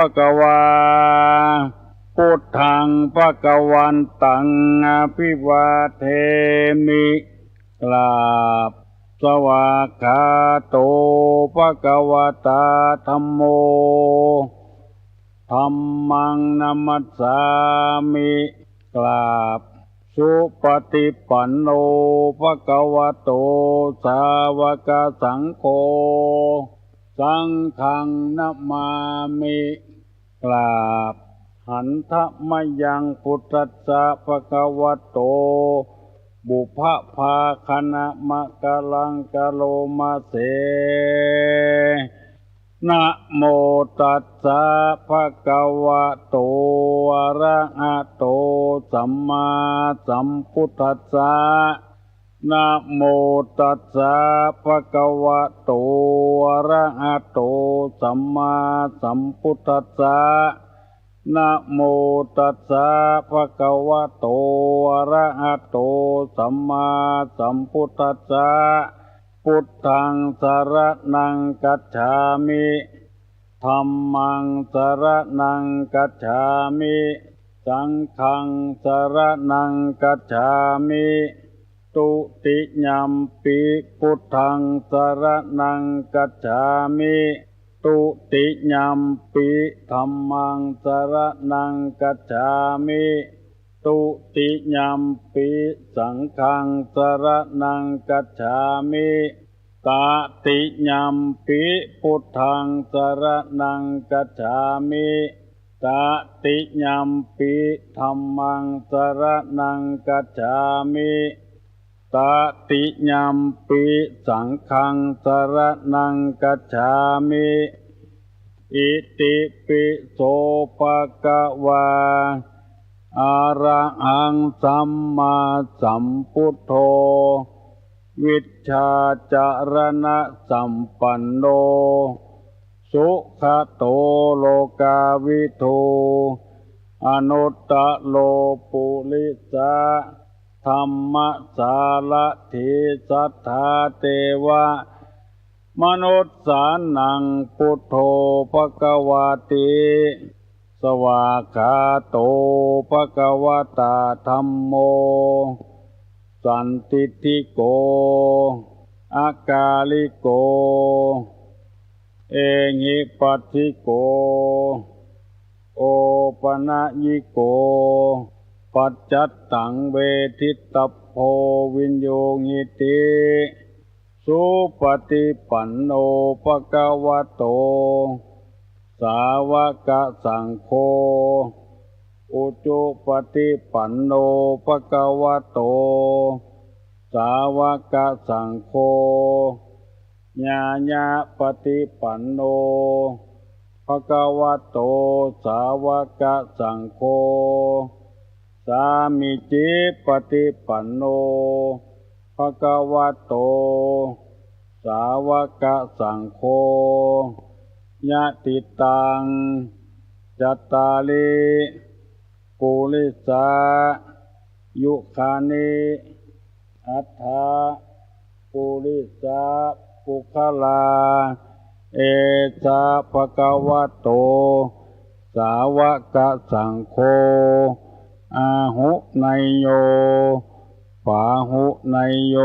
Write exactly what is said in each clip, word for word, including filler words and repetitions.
ภะคะวา พุทธัง ภะคะวันตัง อะภิวาเทมิ กราบ สวากขาโต ภะคะวะตา ธัมโม ธัมมัง นะมัสสามิ กราบ สุปะฏิปันโน ภะคะวะโต สาวะกะสังโฆ สังฆัง นะมามิ กราบ หันทะมะยัง พุทธัสสะ ภะคะวะโต ปุพพะภาคะนะมะกะลัง กะโรมะเส นะโมตัสสะ ภะคะวะโต อะระหะโต สัมมาสัมพุทธัสสะ นะโมตัสสะ ภะคะวะโต อะระหะโต สัมมาสัมพุทธัสสะ นะโมตัสสะ ภะคะวะโต อะระหะโต สัมมาสัมพุทธัสสะ พุทธัง สะระณัง คัจฉามิ ธัมมัง สะระณัง คัจฉามิ สังฆัง สะระณัง คัจฉามิ ทุติยัมปิ พุทธัง สะระณัง คัจฉามิ ทุติยัมปิ ธัมมัง สะระณัง คัจฉามิ ทุติยัมปิ สังฆัง สะระณัง คัจฉามิ ตติยัมปิ พุทธัง สะระณัง คัจฉามิ ตติยัมปิ ธัมมัง สะระณัง คัจฉามิ ตติยัมปิ สังฆัง สะระณัง คัจฉามิ อิติปิโส ภะคะวา อะระหัง สัมมาสัมพุทโธ วิชชาจะระณะสัมปันโน สุขะโต โลกาวิทู อนุตตะโร ปุริสะ ธัมมะสารถี สัทธา เตวะ มนุสสานัง พุทโธ ภะคะวาติ สวากขาโต ภะคะวะตา ธัมโม สันทิฏฐิโก อะกาลิโก เอหิปัสสิโก โอปะนะยิโก ปัจจัตตัง เวทิตตัพโพ วินยูหิติ สุปะฏิปันโน ภะคะวะโต สาวะกะสังโฆ อุจุปะฏิปันโน ภะคะวะโต สาวะกะสังโฆ ญาญะปะฏิปันโน ภะคะวะโต สาวะกะสังโฆ สามีจิปะฏิปันโน ภะคะวะโต สาวะกะสังโฆ ยะติตัง จัตตาริ ปุริสา ยุคานิ อัตถา ปุริสา ปุคคลา เอสะ ภะคะวะโต สาวะกะสังโฆ อาหุเนยโย ปาหุเนยโย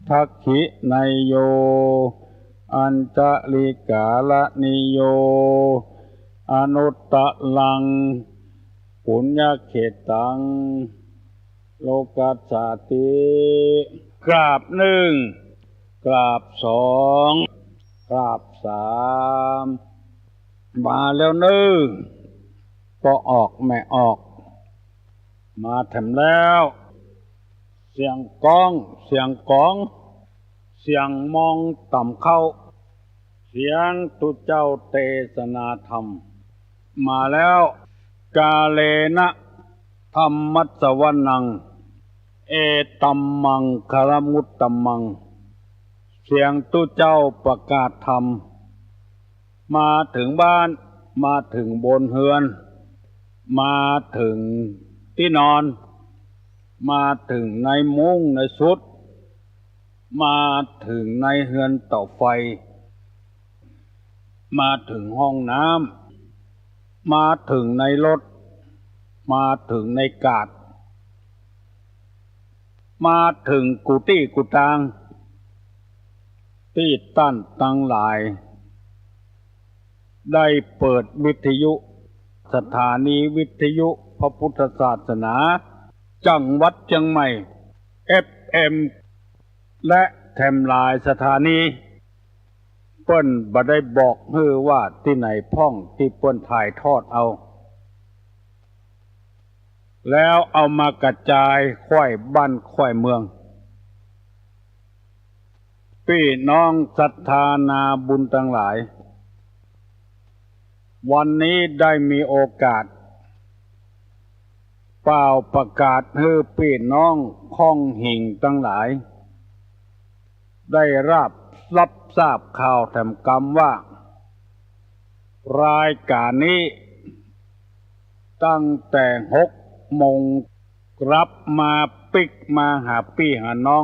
ทักขิเนยโย อัญชลิกาละนิโย อนุตตะรัง ปุญญะเขตตัง โลกัสสาติ กราบนึ่ง กราบสอง กราบสาม มาแล้วนึ่ง ป้อออกแม่ออก มาแถมแล้ว เสียงก้อง เสียงก๋อง เสียงมองต่ำเข้า เสียงตุ๊เจ้าเตสนาธรรม มาแล้ว กาเลนะ ธัมมัสสวนัง เอตัมมังคละมุตตะมัง เสียงตุ๊เจ้าประกาศธรรม มาเถิงบ้าน มาเถิงบนเฮือน มาเถิงตี้นอน มาเถิงในมุ้งในสุด มาเถิงในเฮือนเต๋าไฟ มาเถิงห้องน้ำ มาเถิงในรถ มาเถิงในกาด มาเถิงกู้ตี้กู้ตาง ตี้ต้านตังหลาย ได้เปิดวิทยุ สถานีวิทยุพระพุทธศาสนา จังหวัดเจียงใหม่ เอฟเอ็ม และแถมหลายสถานี เปิ้นบ่ได้บอกหื้อว่าตี้ไหนพ่องตี้เปิ้นถ่ายทอดเอา แล้วเอามากระจายคว่ายบ้านคว่ายเมือง ปี้น้องศรัทธานาบุญตังหลาย วันนี้ได้มีโอกาส ป่าวประกาศหื้อปี้น้องข้องหิ่งตังหลาย ได้รับ รับทราบข่าวแถมกำว่า รายก๋านนี้ ตั้งแต่หกโมง กลับมาปิ๊กมาหาปี้หาน้อง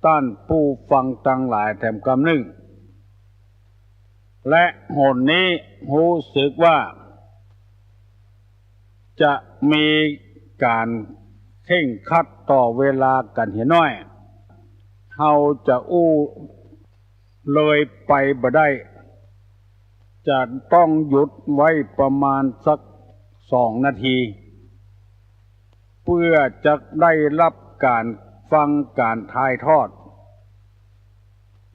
ต้านผู้ฟังตังหลายแถมกำนึ่ง และหนนี้ฮู้สึกว่า จะมีก๋านเคร่งครัดต่อเวลากั๋นเหียน้อย เฮาจะอู้เลยไปบ่ได้ จะต้องหยุดไว้ประมาณสักสองนาที เพื่อจะได้รับก๋านฟังก๋านถ่ายทอด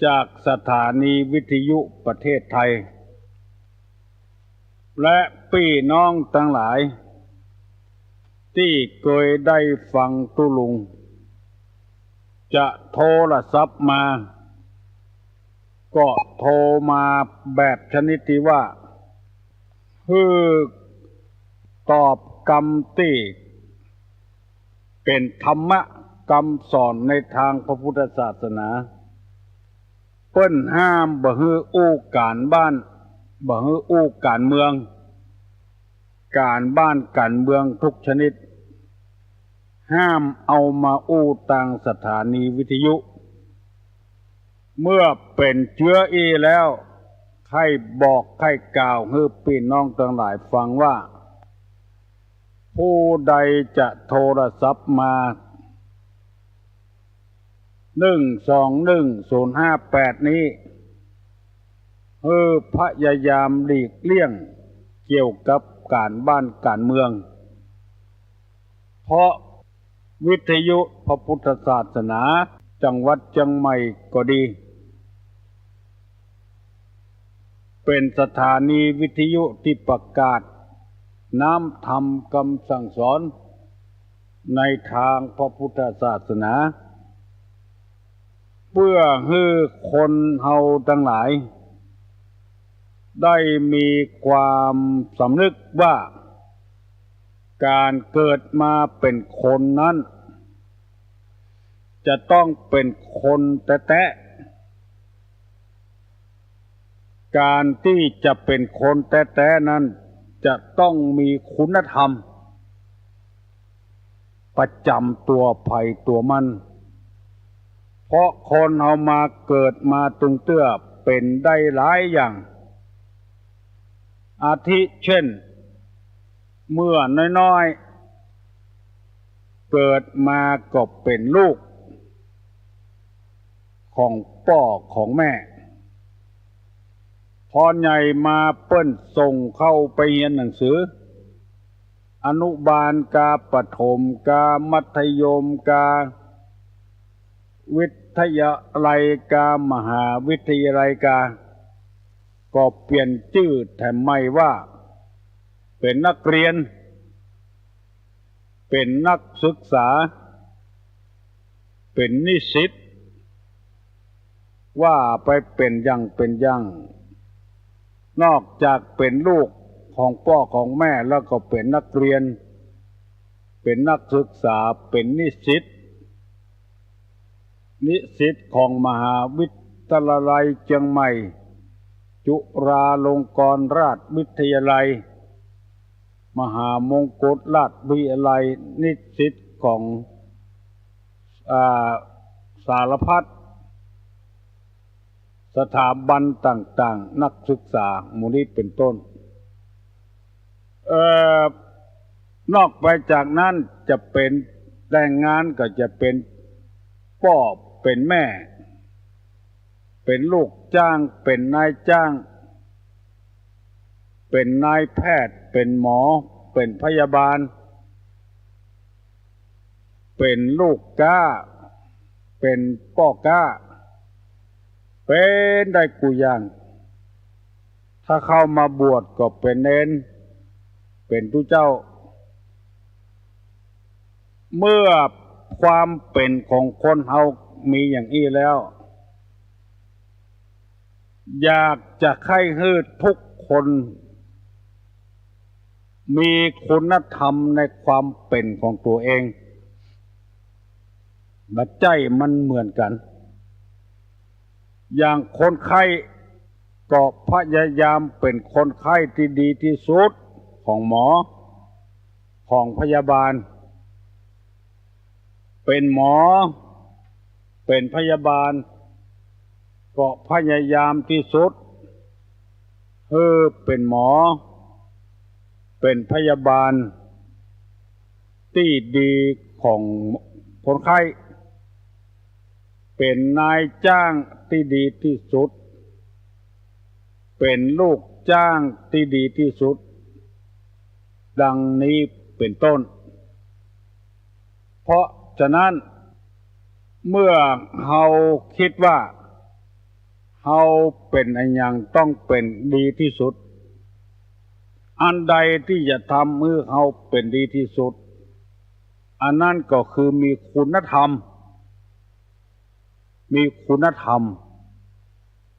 จากสถานีวิทยุประเทศไทย และปี้น้องตังหลาย ตี้เกยได้ฟังตุ๊ลุง จะโทรศัพท์มา ก็โทรมาแบบชนิดตี้ว่า หื้อตอบกำตี้ เป๋นธรรมะกำสอนในตางพระพุทธศาสนา เปิ้นห้ามบ่หื้ออู้ก๋านบ้าน บ่หื้ออู้ก๋านเมือง ก๋านบ้านก๋านเมืองทุกชนิด ห้ามเอามาอู้ตางสถานีวิทยุ เมื่อเป๋นเจื้ออี้แล้ว ใค่บอกใค่กล่าวหื้อปี้น้องตังหลายฟังว่า ผู้ใดจะโทรศัพท์มา หนึ่งสองหนึ่งศูนย์ห้าแปด นี้ หื้อพยายามหลีกเลี่ยงเกี่ยวกับก๋านบ้านก๋านเมือง เพราะวิทยุพระพุทธศาสนาจังหวัดเจียงใหม่ก็ดี เป๋นสถานีวิทยุตี้ประกาศน้ำธรรมกำสั่งสอนในตางพระพุทธศาสนา เพื่อหื้อคนเฮาตังหลาย ได้มีความสำนึกว่า ก๋านเกิดมาเป๋นคนนั้น จะต้องเป๋นคนแต๊ๆ ก๋านตี้จะเป๋นคนแต๊ๆ นั้น จะต้องมีคุณธรรมประจ๋ำตั๋วใผตั๋วมัน เพราะคนเฮามาเกิดมาตึงเตื้อเป๋นได้หลายอย่าง อาทิเช่น เมื่อน้อยๆ เกิดมาก็เป๋นลูกของป้อของแม่ พอใหญ่มาเปิ้นส่งเข้าไปเฮียนหนังสือ อนุบาลกา ประถมกา มัธยมกา วิทยาลัยกา มหาวิทยาลัยกา ก็เปลี่ยนจื้อแถมใหม่ว่า เป๋นนักเรียน เป๋นนักศึกษา เป๋นนิสิต ว่าไปเป๋นอย่างเป๋นอย่าง นอกจากเป๋นลูกของป้อของแม่แล้วก็เป๋นนักเรียน เป๋นนักศึกษา เป๋นนิสิต นิสิตของมหาวิทยาลัยเจียงใหม่ จุฬาลงกรณราชวิทยาลัย มหามงกุฎราชวิทยาลัย นิสิตของ อ่า สารพัดสถาบันต่างๆ นักศึกษาหมู่นี้เป๋นต้น เอ่อ นอกไปจากนั้นจะเป๋น แต่งงานก็จะเป๋นป้อเป๋นแม่ เป๋นลูกจ้าง เป๋นนายจ้าง เป๋นนายแพทย์ เป๋นหมอ เป๋นพยาบาล เป๋นลูกก๊า เป๋นป้อก๊า เป๋นได้กู้อย่าง ถ้าเข้ามาบวชก็เป๋นเณร เป๋นตุ๊เจ้า เมื่อความเป๋นของคนเฮามีอย่างอี้แล้ว อยากจะใค่หื้อทุกคนมีคุณธรรมในความเป๋นของตั๋วเอง บ่ใจ้มันเหมือนกั๋น อย่างคนไข้ก็พยายามเป๋นคนไข้ตี้ดีตี้สุดของหมอ ของพยาบาล เป๋นหมอ เป๋นพยาบาล ก็พยายามตี้สุด หื้อเป๋นหมอ เป๋นพยาบาลตี้ดีของคนไข้ เป๋นนายจ้างตี้ดีตี้สุด เป๋นลูกจ้างตี้ดีตี้สุด ดังนี้เป๋นต้น เพราะฉะนั้น เมื่อเฮาคิดว่าเฮาเป๋นอะหยังต้องเป๋นดีตี้สุด อันใดตี้จะทำหื้อเฮาเป๋นดีตี้สุด อันนั้นก็คือมีคุณธรรม มีคุณธรรม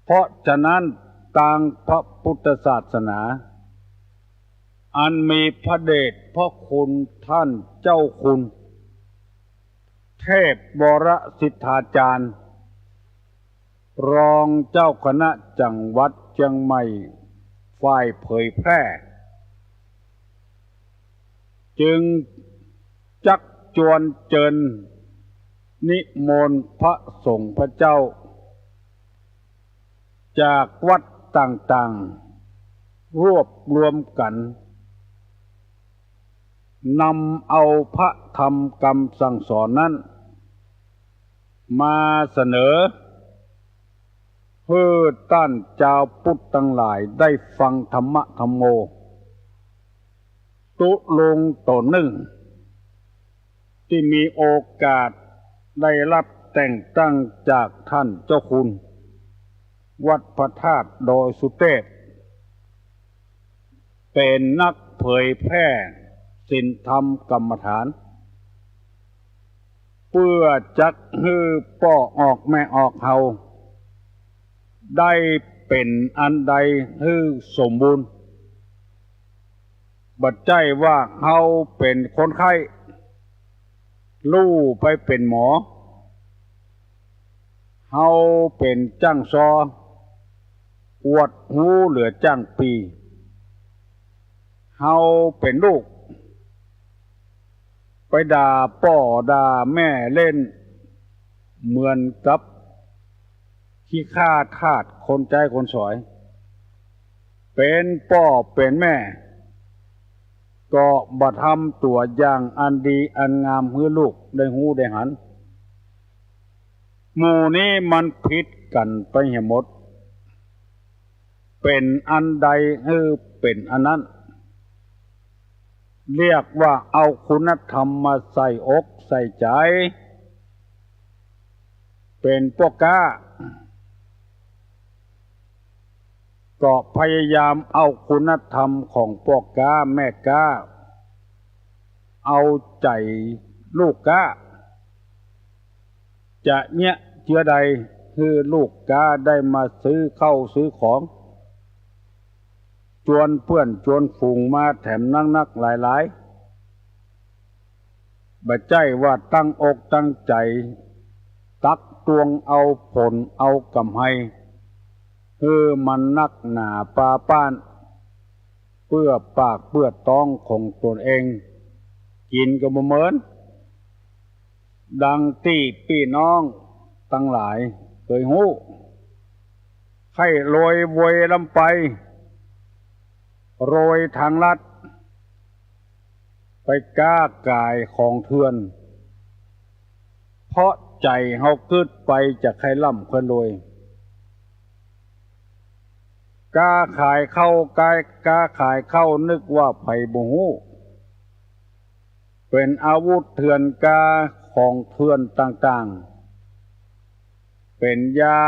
เพราะฉะนั้นตางพระพุทธศาสนา อันมีพระเดชพระคุณต้านเจ้าคุณ เทพวรสิทธาจารย์ รองเจ้าคณะจังหวัดเจียงใหม่ ฝ่ายเผยแพร่ จึงจักจวนเจิญนิมนต์พระสงฆ์พระเจ้า จากวัดต่างๆ รวบรวมกั๋น นำเอาพระธรรมกำสั่งสอนนั้น มาเสนอ หื้อต้านจาวพุทธตังหลายได้ฟังธรรมะธัมโม ตุ๊ลุงตั๋นนึ่ง ตี้มีโอกาสได้ฮับแต่งตั้งจากต้านเจ้าคุณ วัดพระธาตุดอยสุเตพ เป๋นนักเผยแพร่ศีลธรรมกรรมฐาน เปื้อจักหื้อป้อออกแม่ออกเฮา ได้เป๋นอันใดหื้อสมบูรณ์ บ่ใจ้ว่าเฮาเป๋นคนไข้ ลู่ไปเป๋นหมอ เฮาเป๋นจ้างซอ อวดฮู้เหลือจ้างปี เฮาเป๋นลูก ไปด่าป้อด่าแม่เล่น เหมือนกับขี้ข้าทาสคนใจ๊คนสอย เป๋นป้อเป๋นแม่ ก็บ่ทำตั๋วอย่างอันดีอันงามหื้อลูกได้ฮู้ได้หัน หมู่นี้มันผิดกั๋นไปเหียหมด เป๋นอันใดหื้อเป๋นอันนั้น เรียกว่าเอาคุณธรรมมาใส่อกใส่ใจ๋ เป๋นป้อก๊า ก็พยายามเอาคุณธรรมของป้อก๊าแม่ก๊า เอาใจ๋ลูกก๊า จะเยียะเจื้อใด หื้อลูกก๊าได้มาซื้อข้าวซื้อของ จวนเปื้อนจวนฝูงมาแถมนักๆ หลายๆ บ่ใจ้ว่าตั้งอกตั้งใจ๋ตักตวงเอาผลเอาก๋ำไร หื้อมันนักหนาปาป๊าน เปื้อปากเปื้อต๊องของตนเอง กิ๋นก็บ่เหมิน ดังตี้ปี้น้องตังหลายเกยฮู้ ใค่โรยโวยลำไป โรยตางลัด ไปก๊าก๋ายของเถื่อน เพราะใจ๋เฮากึ๊ดไปจะใค่ร่ำใค่รวย ก๊าขายข้าว ก๊า ก๊าขายข้าวนึกว่าใผบ่ฮู้ เป๋นอาวุธเถื่อนก๊าของเถื่อนต่างๆ เป๋นยา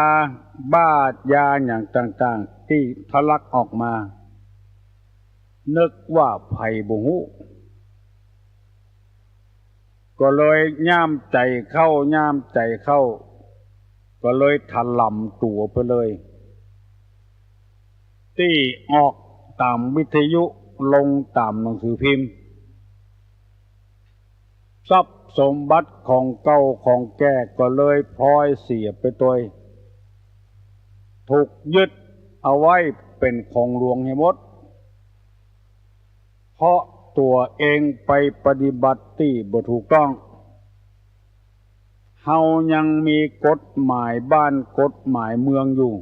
บ้ายาหยังต่างๆ ตี้ทะลักออกมา นึกว่าใผบ่ฮู้ ก็เลยย่ามใจ๋เข้า ย่ามใจ๋เข้า ก็เลยถล่มตั๋วไปเลย ตี้ออกต๋ามวิทยุ ลงต๋ามหนังสือพิมพ์ ทรัพย์สมบัติของเก่าของแก่ก็เลยพลอยเสียไปตวย ถูกยึดเอาไว้เป๋นของหลวงเหียหมด เพราะตั๋วเองไปปฏิบัติตี้บ่ถูกต้อง เฮายังมีกฎหมายบ้านกฎหมายเมืองอยู่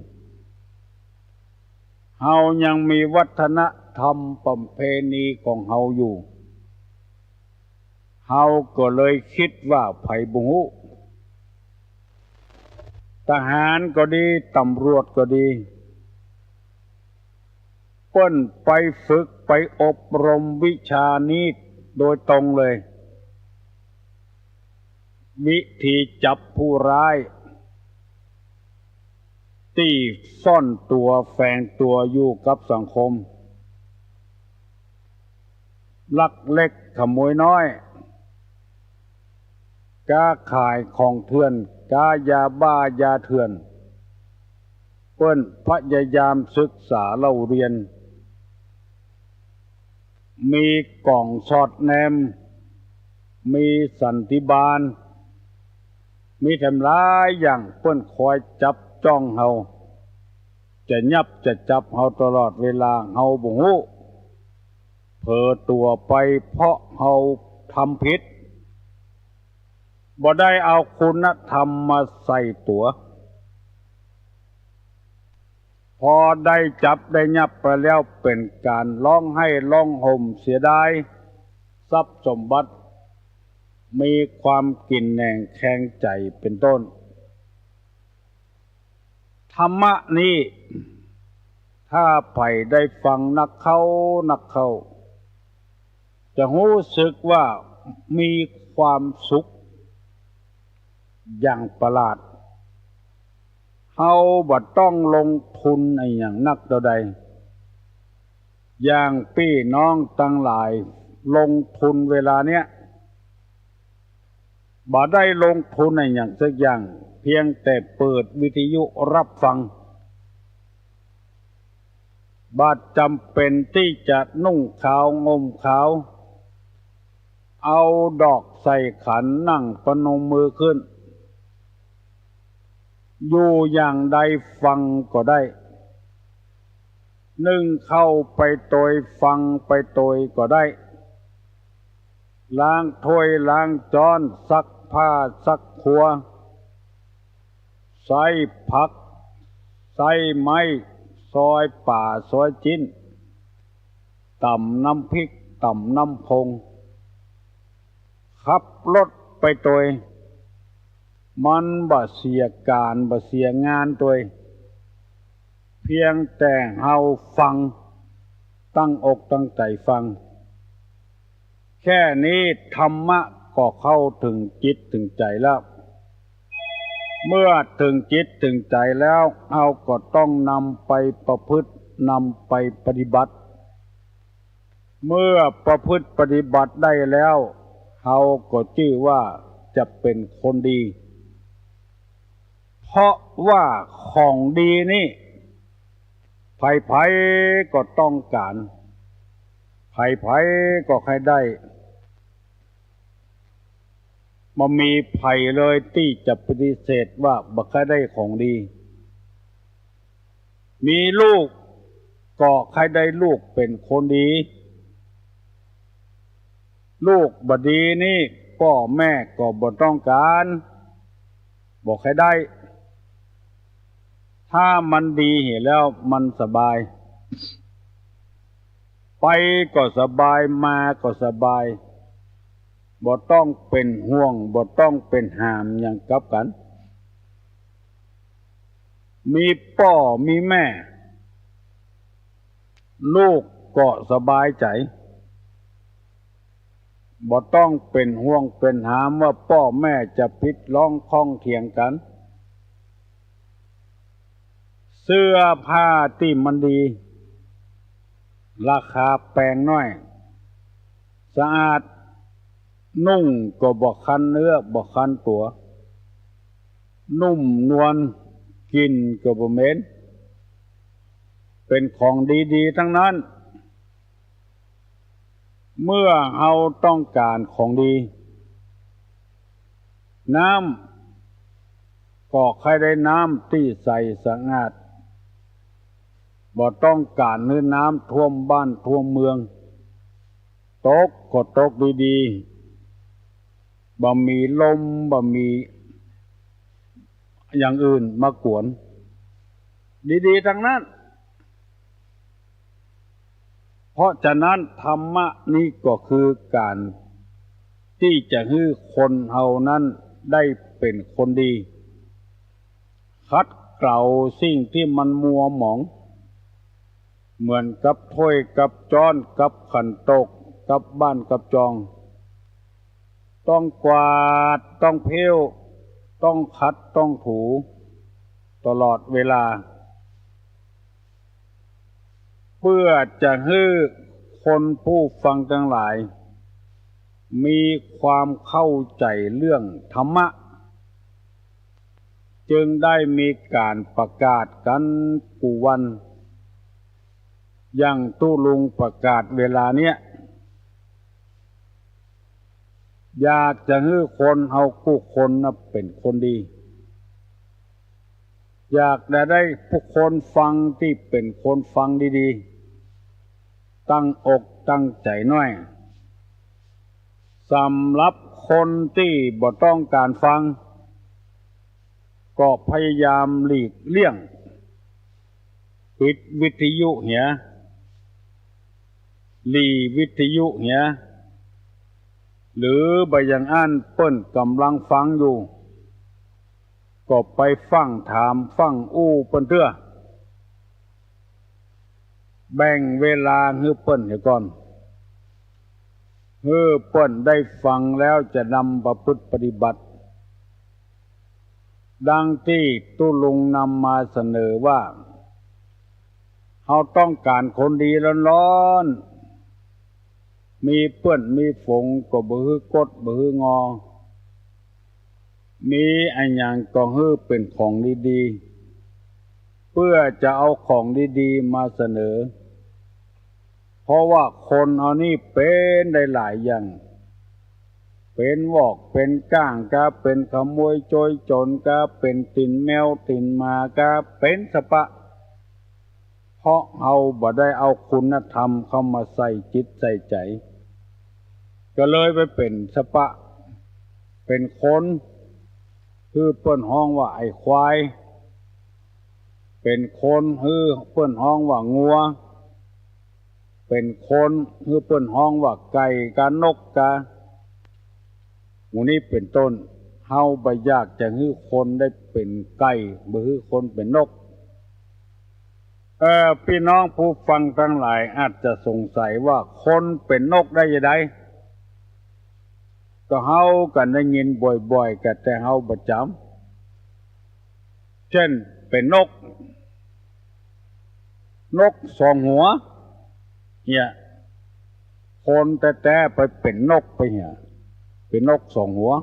เฮายังมีวัฒนธรรมประเพณีของเฮาอยู่ เฮาก็เลยกึ๊ดว่าใผบ่ฮู้ ทหารก็ดี ตำรวจก็ดี เปิ้นไปฝึกไปอบรมวิชานี้โดยตรงเลย วิธีจับผู้ร้าย ตี้ซ่อนตั๋วแฝงตั๋วอยู่กับสังคม ลักเล็กขโมยน้อย ก๊าขายของเถื่อน ก๊ายาบ้ายาเถื่อน เปิ้นพยายามศึกษาเล่าเรียน มีก๋องสอดแนม มีสันติบาล มีแถมหลายอย่าง เปิ้นคอยจับจ้องเฮา จะยับจะจับเฮาตลอดเวลา เฮาบ่ฮู้ เผลอตั๋วไปเพราะเฮาทำผิด บ่ได้เอาคุณธรรมมาใส่ตั๋ว พอได้จับได้ยับไปแล้วเป๋นก๋านฮ้องไห้ฮ้องฮ่มเสียดายทรัพย์สมบัติ มีความกินแหนงแคลงใจ๋เป๋นต้น ธรรมะนี้ ถ้าใผได้ฟังนักเข้านักเข้า จะฮู้สึกว่ามีความสุขอย่างประหลาด เฮาบ่ต้องลงทุนอะหยังนักเต้าใด อย่างปี้น้องตังหลายลงทุนเวลาเนี้ย บ่ได้ลงทุนอะหยังสักอย่าง เพียงแต่เปิดวิทยุฮับฟัง บ่จำเป๋นตี้จะนุ่งขาวห่มขาว เอาดอกใส่ขัน นั่งปนมมือขึ้น อยู่อย่างใดฟังก็ได้ นึ่งข้าวไปตวย ฟังไปตวยก็ได้ ล้างถ้วยล้างจ๊อน ซักผ้าซักครัว ใส้ผัก ใส้ไม้ ซอยป๋าซอยจิ๊น ต๋ำน้ำพริก ต๋ำน้ำพง ขับรถไปตวย มันบ่เสียก๋าน บ่เสียงานตวย เพียงแต่เฮาฟัง ตั้งอกตั้งใจ๋ฟัง แค่นี้ธรรมะก็เข้าเถิงจิตเถิงใจ๋แล้ว เมื่อเถิงจิตเถิงใจ๋แล้ว เฮาก็ต้องนำไปประพฤติ นำไปปฏิบัติ เมื่อประพฤติปฏิบัติได้แล้ว เฮาก็จื้อว่าจะเป๋นคนดี เพราะว่าของดีนี้ ใผๆ ก็ต้องก๋าน ใผๆ ก็ใค่ได้ บ่มีใผเลยตี้จะปฏิเสธว่าบ่ใค่ได้ของดี มีลูกก็ใค่ได้ลูกเป๋นคนดี ลูกบ่ดีนี่ป้อแม่ก็บ่ต้องก๋าน บ่ใค่ได้ ถ้ามันดีเหียแล้วมันสบาย ไปก็สบาย มาก็สบาย บ่ต้องเป๋นห่วง บ่ต้องเป๋นหามหยังกับกั๋น มีป้อมีแม่ ลูกก็สบายใจ๋ บ่ต้องเป๋นห่วงเป๋นหามว่าป้อแม่จะผิดร้องข้องเถียงกั๋น เสื้อผ้าตี้มันดี ราคาแปงน้อย สะอาด นุ่งก็บ่คันเนื้อบ่คันตั๋ว นุ่มนวล กลิ่นก็บ่เหม็น เป๋นของดีๆ ตังนั้น เมื่อเฮาต้องก๋านของดี น้ำก็ใค่ได้น้ำตี้ใสสะอาด บ่ต้องก๋านหื้อน้ำท่วมบ้านท่วมเมือง ตกก็ตกดีๆ บ่มีลม บ่มีอย่างอื่นมากวน ดีๆ ตังนั้น เพราะฉะนั้นธรรมะนี้ก็คือก๋านตี้จะหื้อคนเฮานั้นได้เป๋นคนดี ขัดเกลาสิ่งตี้มันมัวหมอง เหมือนกับถ้วยกับจ๊อน กับขันโตก กับบ้านกับจอง ต้องกวาด ต้องเผี้ยว ต้องขัด ต้องถู ตลอดเวลา เปื้อจะหื้อคนผู้ฟังตังหลาย มีความเข้าใจ๋เรื่องธรรมะ จึงได้มีก๋านประกาศกั๋นกู้วัน อย่างตุ๊ลุงประกาศเวลาเนี้ย อยากจะหื้อคนเฮากู้คนนะเป๋นคนดี อยากจะได้ผู้คนฟังตี้เป๋นคนฟังดีๆ ตั้งอกตั้งใจ๋หน้อย สำหรับคนตี้บ่ต้องก๋านฟัง ก็พยายามหลีกเลี่ยง ปิดวิทยุเหีย หลีวิทยุเหีย หรือบ่อย่างอั้นเปิ้นก่ำลังฟังอยู่ ก็ไปฟั่งถามฟั่งอู้เปิ้นเตื้อ แบ่งเวลาหื้อเปิ้นเหียก่อน หื้อเปิ้นได้ฟังแล้วจะนำประพฤติปฏิบัติ ดังตี้ตุ๊ลุงนำมาเสนอว่า เฮาต้องก๋านคนดีล้วนๆ มีเปื้อนมีฝูงก็บ่หื้อกดบ่หื้องอ มีอะหยังก็หื้อเป๋นของดีๆ เปื้อจะเอาของดีๆ มาเสนอ เพราะว่าคนเฮานี่เป๋นได้หลายอย่าง เป๋นวอก เป๋นก้างกา เป๋นขโมยโจรจ๋นกา เป๋นตี๋นแมวตี๋นหมากา เป๋นสะปะ เพราะเฮาบ่ได้เอาคุณธรรมเข้ามาใส่จิตใส่ใจ๋ ก็เลยไปเป๋นสะปะ เป๋นคน หื้อเปิ้นฮ้องว่าไอ้ควาย เป๋นคน หื้อเปิ้นฮ้องว่างัว เป๋นคน หื้อเปิ้นฮ้องว่าไก่กานกกา หมู่นี้เป๋นต้น เฮาบ่อยากจะหื้อคนได้เป๋นไก่ บ่หื้อคนเป๋นนก เอ่อ ปี้น้องผู้ฟังตังหลายอาจจะสงสัยว่าคนเป๋นนกได้จาใด ก็เฮากั๋นได้ยินบ่อยๆ กั๋นแต่เฮาประจ๋ำ เจ้นเป๋นนก นกสองหัว เนี่ย คนแต๊ๆ ไปเป๋นนกไปเนี่ย เป๋นนกสองหัว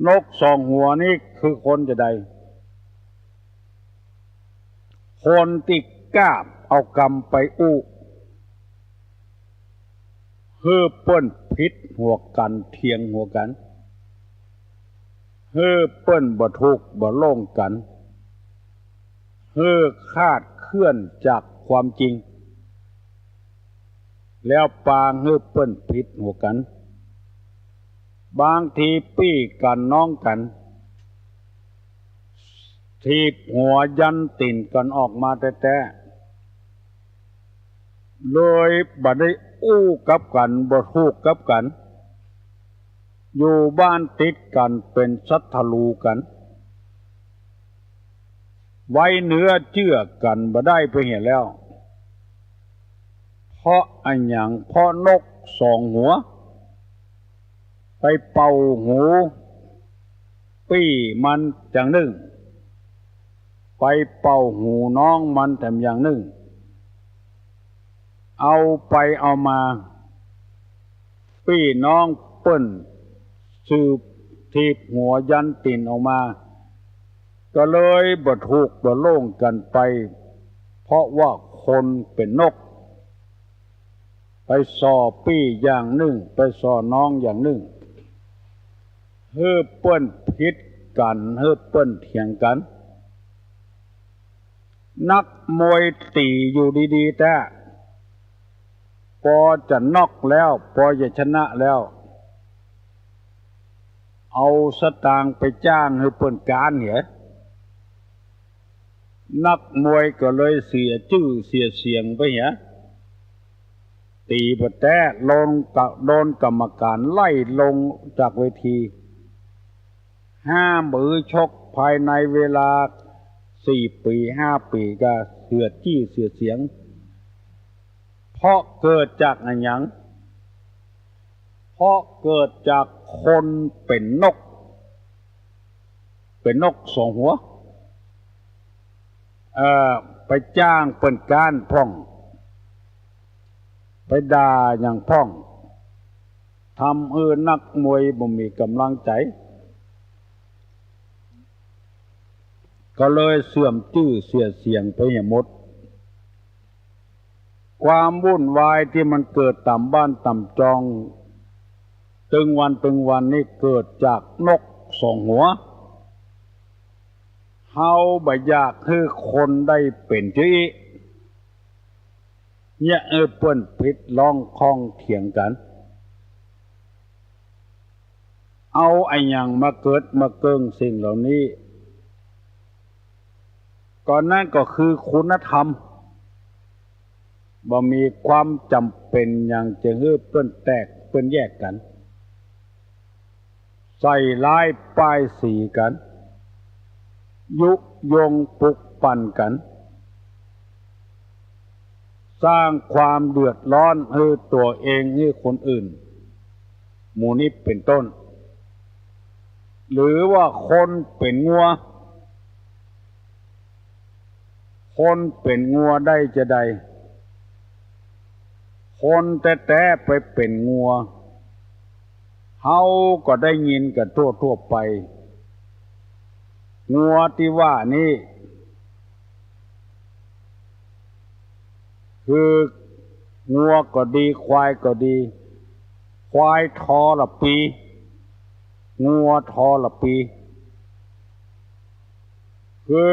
นกสองหัวนี่คือคนจาใด คนตี้ก้าเอากำไปอู้ หื้อเปิ้นผิดหัวกั๋น เถียงหัวกั๋น หื้อเปิ้นบ่ทุกข์บ่โล่งกั๋น หื้อคลาดเคลื่อนจากความจริง แล้วปางหื้อเปิ้นผิดหัวกั๋น บางทีปี้กั๋นน้องกั๋น ถีบหัวยันตี๋นกั๋นออกมาแต๊ๆ เลยบ่ได้อู้กับกั๋น บ่ถูกกับกั๋น อยู่บ้านติดกั๋นเป๋นศัตรู๋กั๋น ไว้เนื้อเจื้อกั๋นบ่ได้ไปเหียแล้ว เพราะอะหยัง เพราะนกสองหัว ไปเป่าหูปี้มันอย่างนึ่ง ไปเป่าหูน้องมันแถมอย่างนึ่ง เอาไปเอามา ปี้น้องเปิ้นสืบถีบหัวยันตี๋นออกมา ก็เลยบ่ถูกบ่โล่งกั๋นไป เพราะว่าคนเป๋นนก ไปส่อปี้อย่างนึ่ง ไปส่อน้องอย่างนึ่ง หื้อเปิ้นผิดกั๋น หื้อเปิ้นเถียงกั๋น นักมวยตี๋อยู่ดีๆ แต๊ ปอจะน็อกแล้ว ปอจะชนะแล้ว เอาสตางค์ไปจ้างหื้อเปิ้นก๊านเหีย นักมวยก็เลยเสียจื้อเสียเสียงไปเหีย ตี๋บ่แต๊ โดนกะ โดนกรรมการไล่ลงจากเวที ห้ามหื้อชกภายในเวลาสี่ปี๋ ห้าปี๋ ก็เสียจื้อเสียเสียง เพราะเกิดจากอะหยัง เพราะเกิดจากคนเป๋นนก เป๋นนกสองหัว เอ่อ ไปจ้างเปิ้นก๊านพ่อง ไปด่าหยังพ่อง ทำหื้อนักมวยบ่มีก๋ำลังใจ๋ ก็เลยเสื่อมจื้อเสียเสียงไปเหียหมด ความวุ่นวายตี้มันเกิดต๋ามบ้านต๋ามจอง ตึงวันตึงวันนี้เกิดจากนกสองหัว เฮาบ่อยากหื้อคนได้เป๋นจื้ออี้ เยียะหื้อเปิ้นผิดร้องข้องเถียงกั๋น เอาอะหยังมาเกิดมาเกิ่งสิ่งเหล่านี้ ก็นั้นก็คือคุณธรรม บ่มีความจ๋ำเป๋นหยังจะหื้อเปิ้นแตกเปิ้นแยกกั๋น ใส่ร้ายป้ายสีกั๋น ยุยงปลุกปั่นกั๋น สร้างความเดือดร้อนหื้อตั๋วเองหื้อคนอื่น หมู่นี้เป๋นต้น หรือว่าคนเป๋นงัว คนเป๋นงัวได้จาใด คนแต๊ๆ ไปเป๋นงัว เฮาก็ได้ยินกั๋นทั่วๆ ไป งัวตี้ว่านี้ คืองัวก็ดี ควายก็ดี ควายทรปี งัวทรปี คือ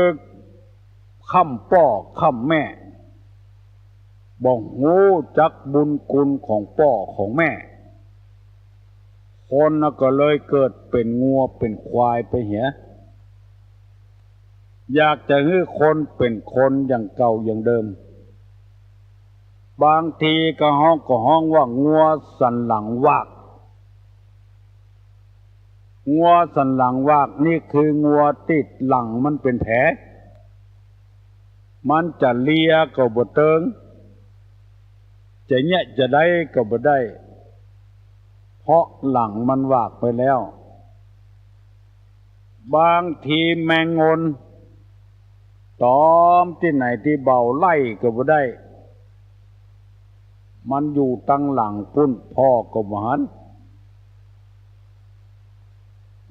ค้ำป้อค้ำแม่ บ่ฮู้จักบุญคุณของป้อของแม่ คนน่ะก็เลยเกิดเป๋นงัวเป๋นควายไปเหีย อยากจะหื้อคนเป๋นคนอย่างเก่าอย่างเดิม บางทีก็ฮ้อง ก็ฮ้องว่างัวสันหลังวาก งัวสันหลังวากนี่คืองัวตี้หลังมันเป๋นแผล มันจะเลียก็บ่เติง จะเยียะจะได้ก็บ่ได้ เพราะหลังมันวากไปแล้ว บางทีแมงงน ตอมตี้ไหนตี้เบาไล่ก็บ่ได้ มันอยู่ตังหลังปู้น ผ่อก็บ่หัน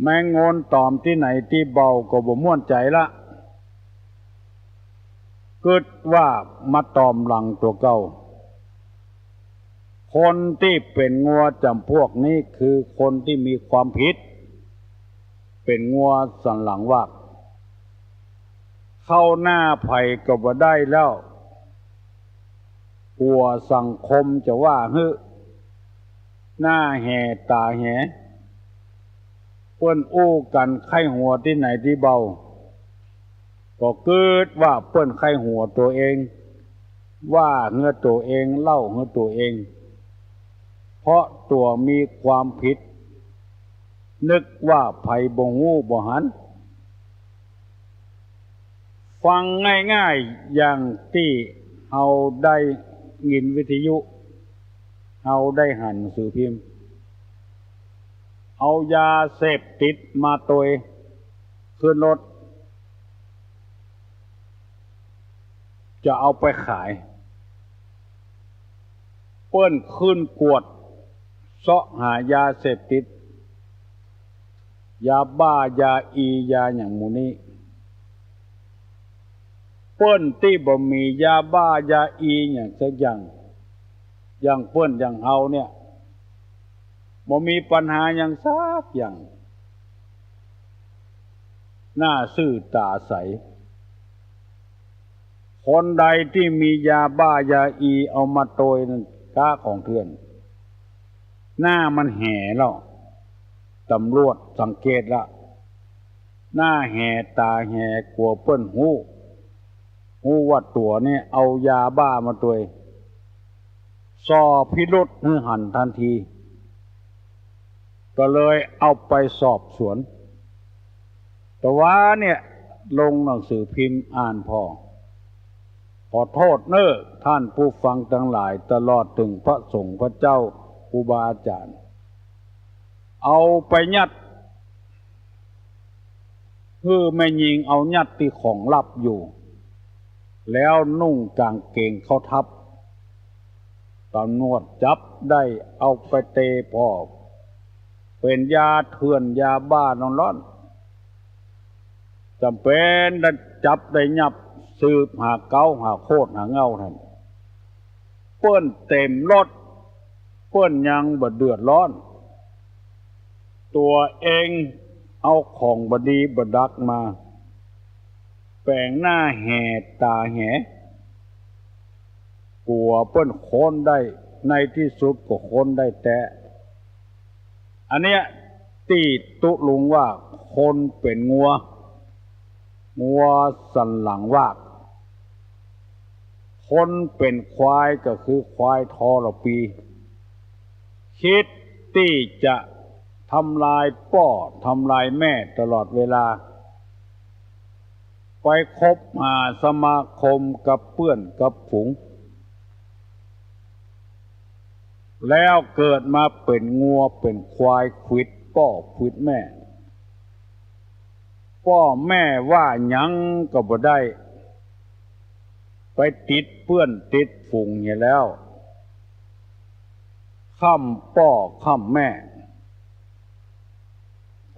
แมงงนตอมตี้ไหนตี้เบาก็บ่ม่วนใจ๋ละ กึ๊ดว่ามาตอมหลังตั๋วเก่า คนตี้เป๋นงัวจ๋ำพวกนี้คือคนตี้มีความผิด เป๋นงัวสันหลังวาก เข้าหน้าใผก็บ่ได้แล้ว กั๋วสังคมจะว่าหื้อ หน้าแหต๋าแห เปิ้นอู้กั๋นใค่หัวตี้ไหนตี้เบา ก็กึ๊ดว่าเปิ้นใค่หัวตั๋วเอง ว่าหื้อตั๋วเอง เล่าหื้อตั๋วเอง เพราะตั๋วมีความผิด นึกว่าใผบ่ฮู้บ่หัน ฟังง่ายๆ อย่างตี้เฮาได้ยินวิทยุ เฮาได้หันหนังสือพิมพ์ เอายาเสพติดมาตวยขึ้นรถ จะเอาไปขาย เปิ้นขึ้นกวดเซาะหายาเสพติด ยาบ้า ยาอี ยาหยังหมู่นี้ เปิ้นตี้บ่มียาบ้า ยาอี หยังสักอย่าง อย่างเปิ้นอย่างเฮาเนี่ย บ่มีปัญหาหยังสักอย่าง หน้าซื่อต๋าใส คนใดตี้มียาบ้า ยาอี เอามาตวยนั้นก๊าของเถื่อน หน้ามันแหแล้ว ตำรวจสังเกตละ หน้าแหต๋าแห กั๋วเปิ้นฮู้ ฮู้ว่าตั๋วเนี่ยเอายาบ้ามาตวย ส่อพิรุธหื้อหันทันที ก็เลยเอาไปสอบสวน แต่ว่าเนี่ยลงหนังสือพิมพ์อ่านผ่อ ขอโทษเน้อท่านผู้ฟังตังหลาย ตลอดเถิงพระสงฆ์พระเจ้าครูบาอาจ๋ารย์ เอาไปยัด หื้อแม่ญิงเอายัดตี้ของลับอยู่ แล้วนุ่งก๋างเกงเข้าทับ ตำรวจจับได้ เอาไปเตะผ่อ เป๋นยาเถื่อนยาบ้าล้วนๆ จ๋ำเป๋นได้จับได้ยับ สืบหาเก๊าหาโคตรหาเหง้าแทน เปิ้นเต็มรถ เปิ้นยังบ่เดือดร้อน ตั๋วเองเอาของบ่ดีบ่ดักมา แป๋งหน้าแหต๋าแห กั๋วเปิ้นค้นได้ ในตี้สุดก็ค้นได้แต๊ อันเนี้ยตี้ตุ๊ลุงว่าคนเป๋นงัว งัวสันหลังวาก คนเป๋นควายก็คือควายทรปี คิดตี้จะทำลายป้อทำลายแม่ตลอดเวลา ไปคบหาสมาคมกับเปื้อนกับฝูง แล้วเกิดมาเป๋นงัวเป๋นควายขวิดป้อขวิดแม่ ป้อแม่ว่าหยังก็บ่ได้ ไปติดเปื้อนติดฝูงเหียแล้ว ค้ำป้อค้ำแม่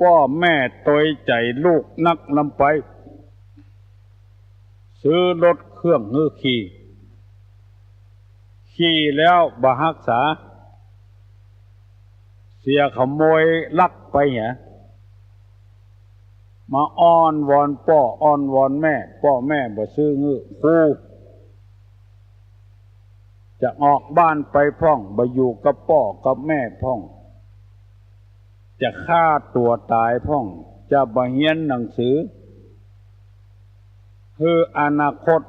ป้อแม่ตวยใจ๋ลูกนักนำไป ซื้อรถเครื่องหื้อขี่ ขี่แล้วบ่ฮักษา เสียขโมยลักไปเหีย มาอ้อนวอนป้ออ้อนวอนแม่ ป้อแม่บ่ซื้อหื้อ คู จะออกบ้านไปพ่อง บ่อยู่กับป้อกับแม่พ่อง จะฆ่าตั๋วต๋ายพ่อง จะบ่เฮียนหนังสือ หื้ออนาคต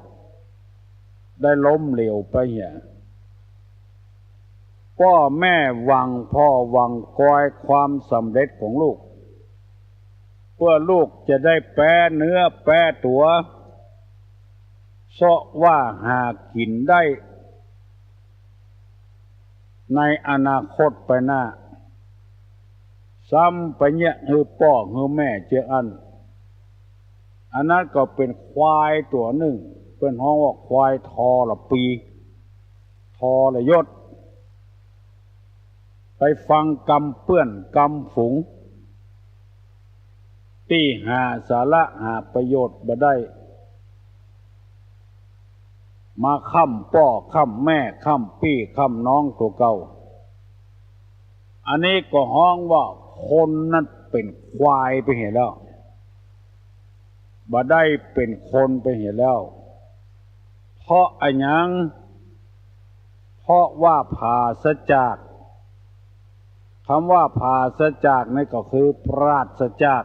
ได้ล้มเหลวไปเหีย ป้อแม่หวังผ่อหวังกอยความสำเร็จของลูก เปื้อลูกจะได้แป๊เนื้อแป๊ตั๋ว เซาะว่าหากิ๋นได้ ในอนาคตไปหน้า ซ้ำไปเยียะหื้อป้อหื้อแม่เจื้ออั้น อันนั้นก็เป๋นควายตั๋วนึ่ง เปิ้นฮ้องว่าควายทรปี ทรยศ ไปฟังกำเปื้อนกำฝูง ตี้หาสาระหาประโยชน์บ่ได้ มาค้ำป้อค้ำแม่ค้ำปี้ค้ำน้องตั๋วเก่า อันนี้ก็ฮ้องว่า คนนั้นเป๋นควายไปเหียแล้ว บ่ได้เป๋นคนไปเหียแล้ว เพราะอะหยัง เพราะว่าผาศจาก กำว่าผาศจากนี่ก็คือปราศจาก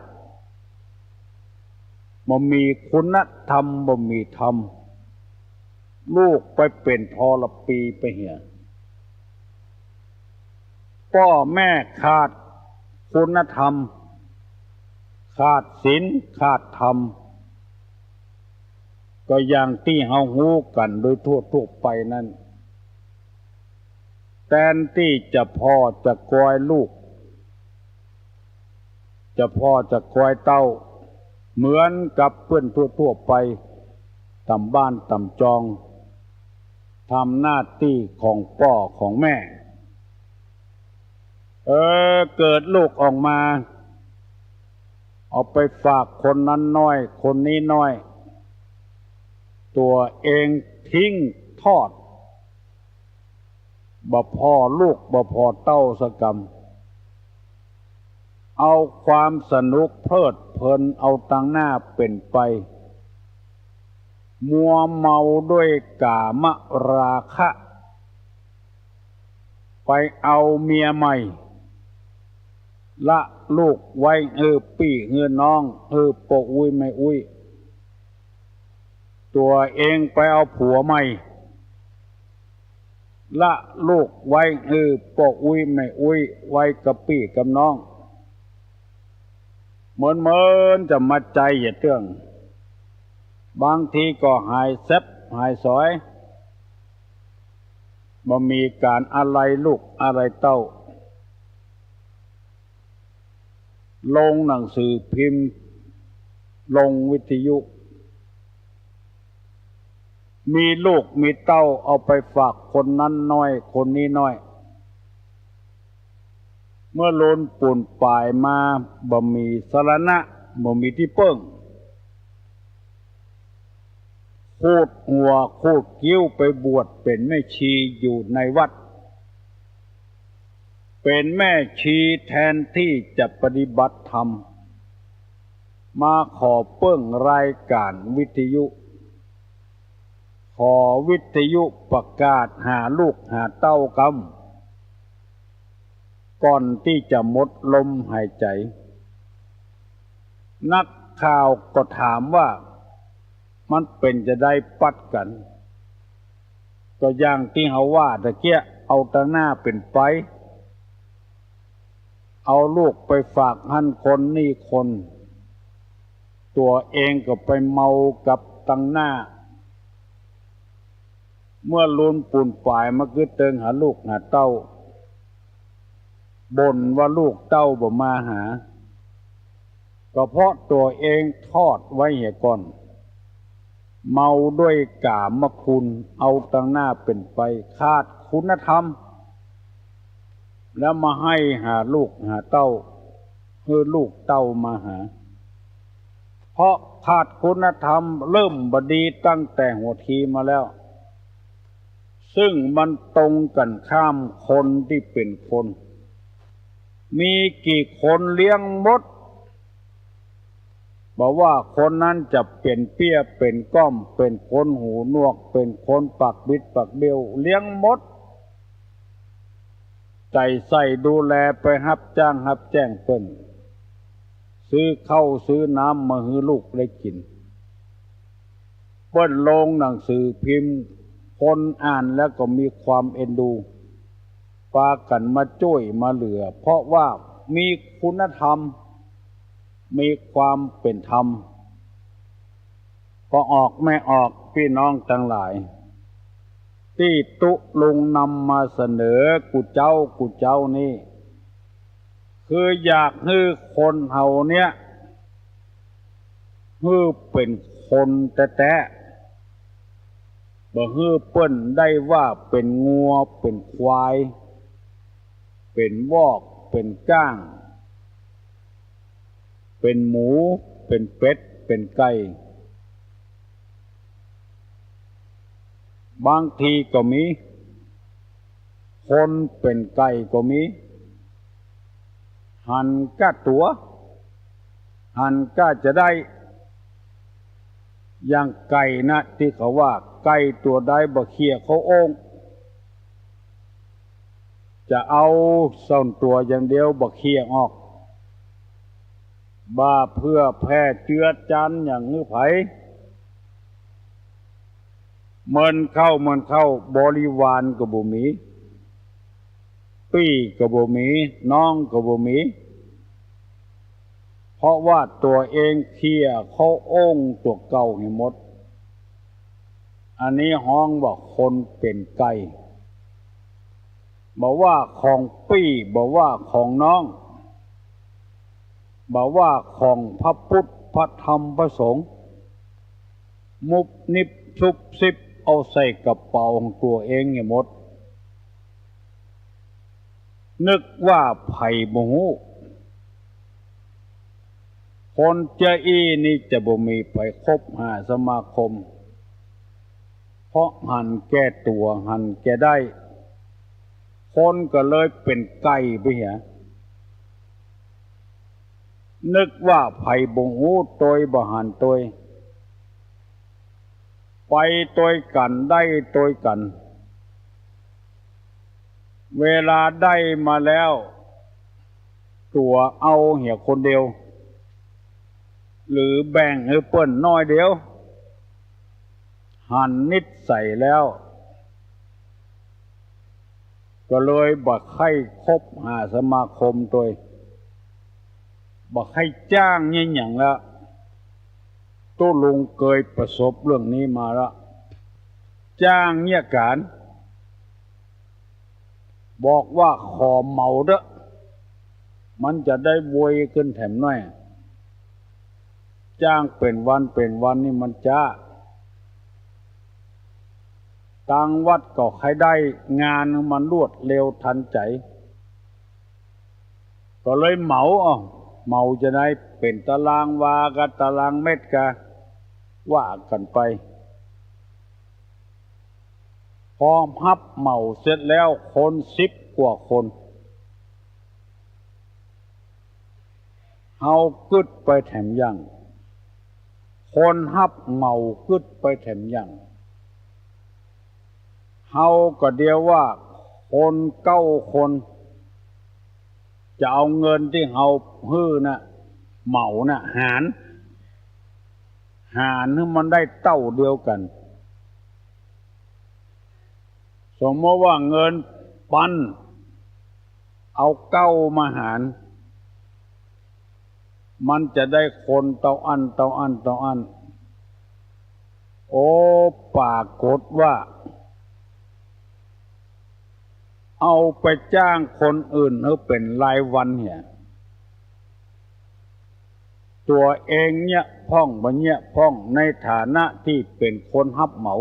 บ่มีคุณธรรม บ่มีธรรม ลูกไปเป๋นทรพีไปเหีย ป้อแม่ขาดคุณธรรม ขาดศีล ขาดธรรม ก็อย่างตี้เฮาฮู้กั๋นโดยทั่วๆ ไปนั้น แตนตี้จะผ่อจะกอยลูก จะผ่อจะกอยเต้า เหมือนกับเปื้อนทั่วๆ ไป ต๋ามบ้านต๋ามจอง ทำหน้าตี้ของป้อของแม่ เออ เกิดลูกออกมา เอาไปฝากคนนั้นน้อย คนนี้น้อย ตั๋วเองทิ้งทอด บ่ผ่อลูก บ่ผ่อเต้าสักกำ เอาความสนุกเพลิดเพลิน เอาตังหน้าเป๋นไป มัวเมาด้วยกามราคะ ไปเอาเมียใหม่ ละลูกไว้หื้อปี้หื้อน้อง หื้อป้ออุ๊ยแม่อุ๊ย ตั๋วเองไปเอาผัวใหม่ ละลูกไว้หื้อป้ออุ๊ยแม่อุ๊ย ไว้กับปี้กับน้อง เหมือนๆ จะมาใจ๋อย่าเตื้อง บางทีก็หายแซ็บหายสอย บ่มีก๋านอาลัยลูกอาลัยเต้า ลงหนังสือพิมพ์ ลงวิทยุ มีลูกมีเต้าเอาไปฝากคนนั้นน้อย คนนี้น้อย เมื่อลุนปูนป่ายมา บ่มีสรณะ บ่มีตี้เปิ้ง ขูดหัวขูดคิ้วไปบวชเป๋นแม่ชีอยู่ในวัด เป๋นแม่ชีแทนตี้จะปฏิบัติธรรม มาขอเปิ้งรายก๋านวิทยุ ขอวิทยุประกาศหาลูกหาเต้ากำ ก่อนตี้จะหมดลมหายใจ๋ นักข่าวก็ถามว่า มันเป๋นจาใดปัดกั๋น ก็อย่างตี้เฮาว่าตะเกียะ เอาตังหน้าเป๋นไป เอาลูกไปฝากหั้นคนนี่คน ตั๋วเองก็ไปเมากับตังหน้า เมื่อลุนปูนป่ายมาคือเติงหาลูกหาเต้า บ่นว่าลูกเต้าบ่มาหา ก็เพราะตั๋วเองทอดไว้เหียก่อน เมาด้วยกามคุณ เอาตังหน้าเป๋นไป ขาดคุณธรรม แล้วมาไห้หาลูกหาเต้า หื้อลูกเต้ามาหา เพราะขาดคุณธรรม เริ่มบ่ดีตั้งแต่หัวทีมาแล้ว ซึ่งมันตรงกั๋นข้ามคนตี้เป๋นคน มีกี่คนเลี้ยงหมด บ่ว่าคนนั้นจะเป๋นเปี้ยเป๋นก้อม เป๋นคนหูหนวก เป๋นคนปากบิดปากเบี้ยว เลี้ยงหมด ใจ๋ใส่ดูแล ไปฮับจ้างฮับแจ้งเปิ้น ซื้อข้าวซื้อน้ำมาหื้อลูกได้กิ๋น เปิ้นลงหนังสือพิมพ์ คนอ่านแล้วก็มีความเอ็นดู ปากั๋นมาจ้วยมาเหลือ เพราะว่ามีคุณธรรม มีความเป๋นธรรม ป้อออกแม่ออก ปี้น้องตังหลาย ตี้ตุ๊ลุงนำมาเสนอกู้เจ๊ากู้เจ๊านี้ คืออยากหื้อคนเฮาเนี้ย หื้อเป๋นคนแต๊ๆ บ่หื้อเปิ้นได้ว่าเป๋นงัว เป๋นควาย เป๋นวอก เป๋นก้าง เป๋นหมู เป๋นเป็ด เป๋นไก่ บางทีก็มี คนเป๋นไก่ก็มี หันก้าตั๋ว หันก้าจะได้ อย่างไก่นะ ตี้เขาว่า ไก่ตั๋วใดบ่เขี่ยเข้าโอ่ง จะเอาส่วนตั๋วอย่างเดียว บ่เขี่ยออก บ่าเพื่อแพร่เจือดจันอย่างหื้อใผ เหมินเข้า เหมินเข้า บริวารก็บ่มี ปี้ก็บ่มี น้องก็บ่มี เพราะว่าตั๋วเองเขี่ยเข้าโอ่งตั๋วเก่าหื้อหมด อันนี้ฮ้องว่าคนเป๋นไก่ บ่ว่าของปี้ บ่ว่าของน้อง บ่ว่าของพระพุทธ พระธรรม พระสงฆ์ มุบนิบซุบซิบ เอาใส่กระเป๋าของตั๋วเองหื้อหมด นึกว่าใผบ่ฮู้ คนเจื้ออี้นี่จะบ่มีใผคบหาสมาคม เพราะหันแก่ตั๋ว หันแก่ได้ คนก็เลยเป๋นไก่ไปเหีย นึกว่าใผบ่ฮู้ตวย บ่หันตวย ไปตวยกั๋น ได้ตวยกั๋น เวลาได้มาแล้ว ตั๋วเอาเหียคนเดียว หรือแบ่งหื้อเปิ้นน้อยเดียว หันนิสัยแล้ว ก็เลยบ่ใค่คบหาสมาคมตวย บ่ใค่จ้างเยียะหยังละ ตุ๊ลุงเกยประสบเรื่องนี้มาละ จ้างเยียะก๋าน บอกว่าขอเหมาเต๊อะ มันจะได้ไวขึ้นแถมหน้อย จ้างเป๋นวันเป๋นวันนี่มันจ๊า ตังวัดก็ใค่ได้ งานมันรวดเร็วทันใจ๋ ก็เลยเหมา เอ้า เหมาจะได้เป๋นตารางวากับตารางเม็ดกา ว่ากั๋นไป พอฮับเหมาเสร็จแล้ว คนสิบกว่าคน เฮากึ๊ดไปแถมยัง คนฮับเหมากึ๊ดไปแถมยัง เฮาก็เดียวว่าคนเก้าคน จะเอาเงินตี้เฮาหื้อน่ะ เหมาน่ะ หาร หารหื้อมันได้เต้าเดียวกั๋น สมมติว่าเงินปัน เอาเก้ามาหาร มันจะได้คนเต้าอั้น เต้าอั้น เต้าอั้น โอ้ ปรากฏว่า เอาไปจ้างคนอื่นหื้อเป๋นรายวันเหีย ตั๋วเองเยียะพ่องบ่เยียะพ่อง ในฐานะตี้เป๋นคนฮับเหมา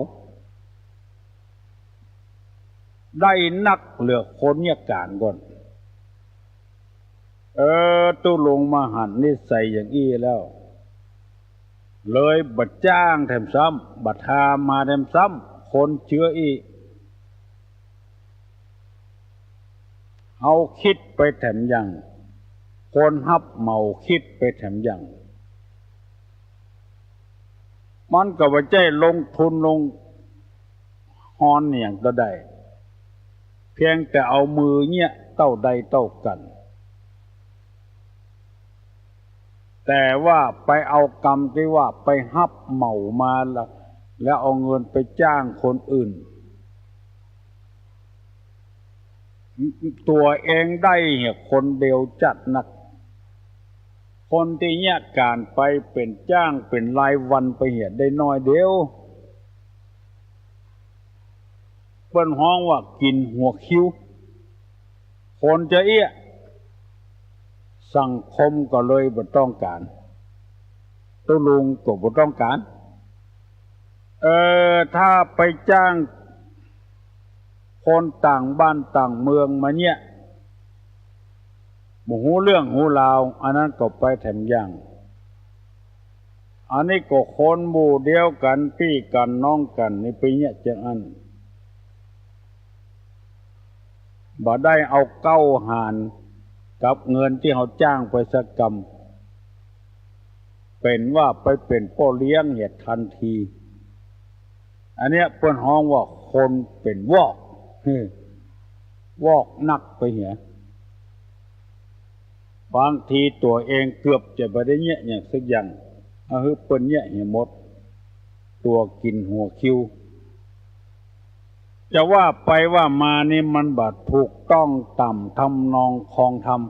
ได้นักเหลือคนเยียะก๋านก่อน เออ ตุ๊ลุงมาหันนิสัยอย่างอี้แล้ว เลยบ่จ้างแถมซ้ำ บ่ทามาแถมซ้ำ คนเจื้ออี้ เฮาคิดไปแถมยัง คนฮับเหมาคิดไปแถมยัง มันก็บ่ใจ้ลงทุนลงฮอนหยังเต้าใด เพียงแต่เอามือเยียะเต้าใดเต้ากั๋น แต่ว่าไปเอากำตี้ว่าไปฮับเหมามาแล้ว แล้วเอาเงินไปจ้างคนอื่น ตั๋วเองได้เหียคนเดียวจัดนัก คนตี้เยียะก๋านไปเป๋นจ้างเป๋นรายวันไปเหียได้น้อยเดียว เปิ้นฮ้องว่ากิ๋นหัวคิว คนจะเอี้ย สังคมก็เลยบ่ต้องก๋าน ตุ๊ลุงก็บ่ต้องก๋าน เออ ถ้าไปจ้างคนต่างบ้านต่างเมืองมาเยียะ บ่ฮู้เรื่องฮู้ราว อันนั้นก็ไปแถมอย่าง อันนี้ก็คนหมู่เดียวกั๋น ปี้กั๋นน้องกั๋นนี่ไปเยียะจังอั้น บ่ได้เอาเก้าหาร กับเงินตี้เฮาจ้างไปสักกำ เป๋นว่าไปเป๋นป้อเลี้ยงเหียทันที อันเนี้ยเปิ้นฮ้องว่าคนเป๋นวอก วอกนักไปเหีย บางทีตั๋วเองเกือบจะบ่ได้เยียะหยังสักอย่าง เอาหื้อเปิ้นเยียะเหียหมด ตั๋วกิ๋นหัวคิว จะว่าไปว่ามานี่มันบ่ถูกต้องต๋ามทำนองครองธรรม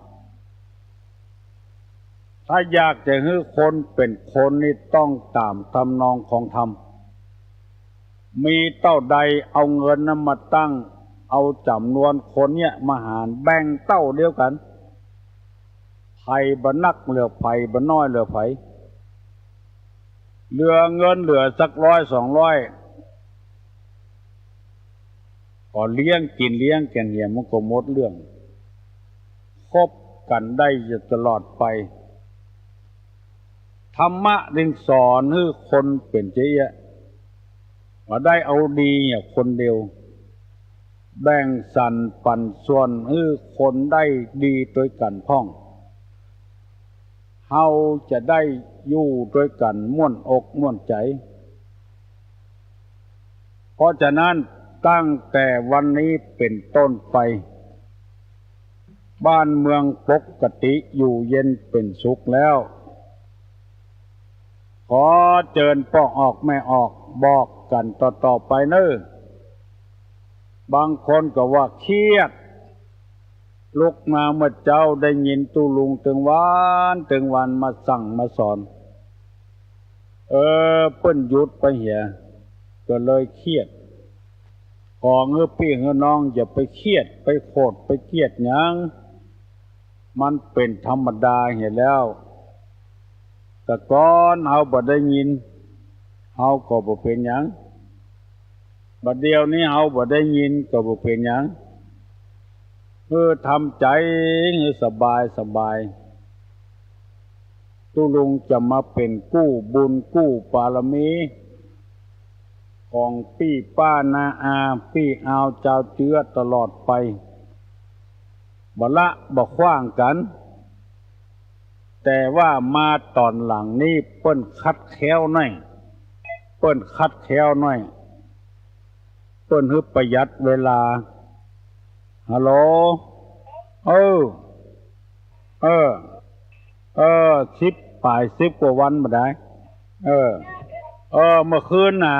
ถ้าอยากจะหื้อคนเป๋นคนนี่ต้องต๋ามทำนองครองธรรม มีเต้าใดเอาเงินนั้นมาตั้ง เอาจ๋ำนวนคนเนี่ยมาหารแบ่งเต้าเดียวกั๋น ใผบ่นักเหลือใผ บ่น้อยเหลือใผ เหลือเงินเหลือสักร้อยสองร้อย ก็เลี้ยงกิ๋นเลี้ยงกั๋นเหีย มันก็หมดเรื่อง คบกั๋นได้อยู่ตลอดไป ธรรมะจึงสอนหื้อคนเป๋นเจ้าเอี้ยะ บ่ได้เอาดีเหียคนเดียว แบ่งสรรปันส่วนหื้อคนได้ดีตวยกั๋นพ่อง เฮาจะได้อยู่ตวยกั๋นม่วนอกม่วนใจ๋ เพราะฉะนั้นตั้งแต่วันนี้เป๋นต้นไป บ้านเมืองปกติอยู่เย็นเป๋นสุขแล้ว ขอเจิญป้อออกแม่ออกบอกกั๋นต่อๆ ไปเน่อ บางคนก็ว่าเครียด ลุกมาเมื่อเจ๊าได้ยินตุ๊ลุงตึงวันตึงวันมาสั่งมาสอน เออ เปิ้นหยุดไปเหีย ก็เลยเครียด ขอหื้อปี้หื้อน้องอย่าไปเครียด ไปโขด ไปเกลียดหยัง มันเป๋นธรรมดาเหียแล้ว แต่ก่อนเฮาบ่ได้ยิน เฮาก็บ่เป๋นหยัง บัดเดี๋ยวนี้เฮาบ่ได้ยินก็บ่เป๋นหยัง เออ ทำใจ๋หื้อสบายสบาย ตุ๊ลุงจะมาเป๋นกู้บุญกู้บารมี ของปี้ป้าน้าอา ปี้อาวจาวเจื้อตลอดไป บ่ละบ่ขว้างกั๋น แต่ว่ามาต๋อนหลังนี้เปิ้นคัดแคล้วหน้อย เปิ้นคัดแคล้วหน้อย เปิ้นหื้อประหยัดเวลา ฮัลโหล เออ เออ เออ สิบป๋าย สิบกว่าวันบ่ได้ เออ เออ เมื่อคืนน่ะ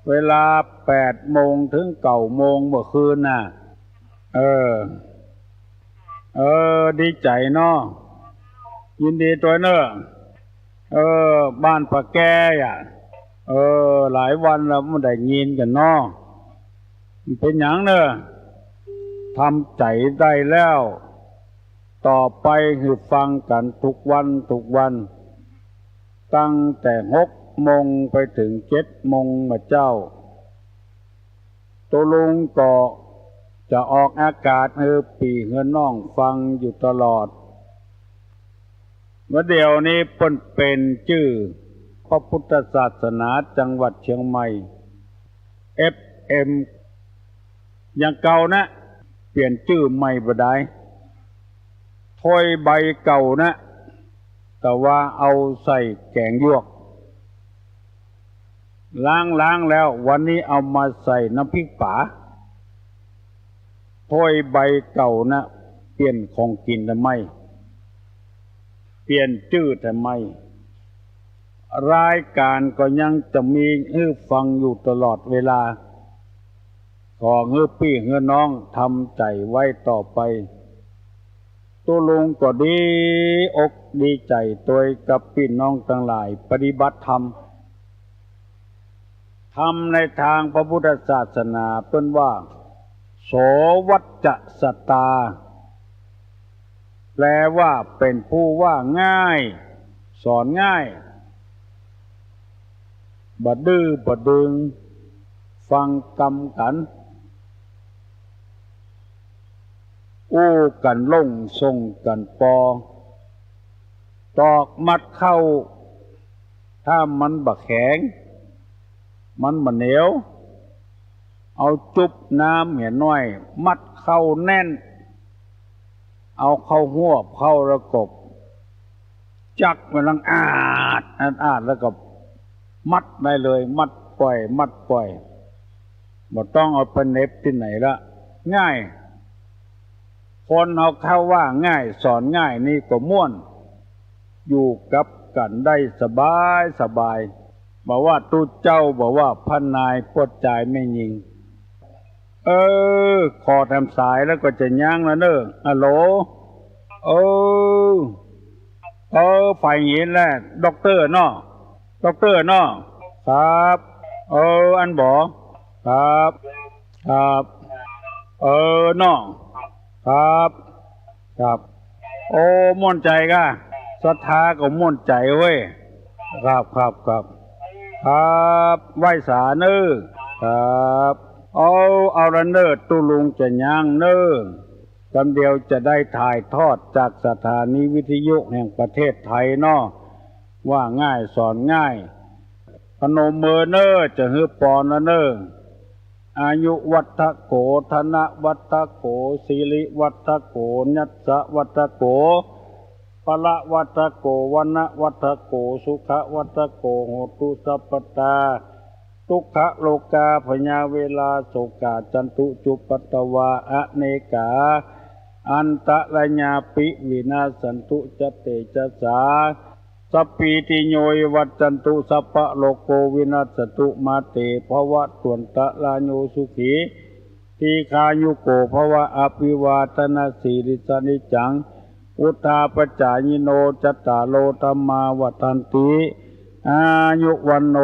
เวลาแปดโมงเถิงเก้าโมงเมื่อคืนน่ะ เออ เออ ดีใจ๋เนาะ ยินดีตวยเน่อ เออ บ้านป้าแก้วอะ เออ หลายวันแล้วบ่ได้ยินกั๋นเนาะ เป๋นหยังเน่อ ทำใจ๋ได้แล้ว ต่อไปหื้อฟังกั๋นทุกวันทุกวัน ตั้งแต่หกโมงไปเถิงเจ็ดโมงบ่าเจ๊า ตุ๊ลุงก็จะออกอากาศหื้อปี้หื้อน้องฟังอยู่ตลอด เมื่อเดี๋ยวนี้เปิ้นเป๋นจื้อพระพุทธศาสนาจังหวัดเชียงใหม่ เอฟเอ็ม อย่างเก่านะ เปลี่ยนจื้อใหม่บ่ได้ ถ้วยใบเก่านะ แต่ว่าเอาใส่แกงหยวก ล้างๆ แล้ว วันนี้เอามาใส่น้ำพริกป๋า ถ้วยใบเก่านะ เปลี่ยนของกิ๋นทำไม เปลี่ยนจื้อทำไม รายก๋านก็ยังจะมีหื้อฟังอยู่ตลอดเวลา ขอหื้อปี้หื้อน้องทำใจ๋ไว้ต่อไป ตุ๊ลุงก็ดีอกดีใจ๋ตวยกับปี้น้องตังหลายปฏิบัติธรรม ธรรมในตางพระพุทธศาสนาเปิ้นว่า โสวัจจะสตา แปลว่าเป๋นผู้ว่าง่าย สอนง่าย บ่ดื้อบ่ดึง ฟังกำกั๋น อู้กั๋นลงส่งกั๋นปอ ตอกมัดเข้า ถ้ามันบ่แข็ง มันบ่เหนียว เอาจุบน้ำเหียน้อย มัดเข้าแน่น เอาเข้าฮวบเข้าแล้วก็จักมันลังอาด อาด อาด แล้วก็มัดได้เลย มัดป่อย มัดป่อย บ่ต้องเอาไปเหน็บตี้ไหนละ ง่าย คนเฮาเขาว่าง่ายสอนง่ายนี่ก็ม่วน อยู่กับกั๋นได้สบายสบาย บ่ว่าตุ๊เจ้า บ่ว่าป้านาย ป้อจายแม่ญิง เออ ขอแถมสายแล้วก็จะยั้งแล้วเน่อ ฮัลโหล เออ เออ ฝ่ายหญิงแหละ ด็อกเตอร์เนาะ ด็อกเตอร์เนาะ ครับ เออ อันบ่ ครับ ครับ เออ เนาะ ครับ ครับ โอ้ ม่วนใจ๋ก้า ศรัทธาก็ม่วนใจ๋เว้ย ครับ ครับ ครับ ครับ ไหว้สาเน่อ ครับ เอา เอาละเน่อ ตุ๊ลุงจะยั้งเน่อ กำเดียวจะได้ถ่ายทอดจากสถานีวิทยุแห่งประเทศไทยเนาะ ว่าง่ายสอนง่าย พนมมือเน่อ จะหื้อปอนละเน่อ อายุวัฒโก ธนวัฒโก สิริวัฒโก ยัสสะวัฒโก พละวัฒโก วรรณวัฒโก สุขวัฒโก โหตุสัพพตา ทุกขโรคาพยาเวราโศกา จันตุจุปปัตตวา อเนกา อันตรายาปิ วินาสสันตุ จะเตจสา สัพพีติโย วิวัชชันตุ สัพพะโรโค วินัสสตุ มาเต ภวัตวันตรายโย สุขี ทีฆายุโก ภวะ อภิวาทนสีลิสสะ นิจจัง วุฑฒาปจายิโน จัตตาโร ธัมมา วัฑฒันติ อายุ วัณโณ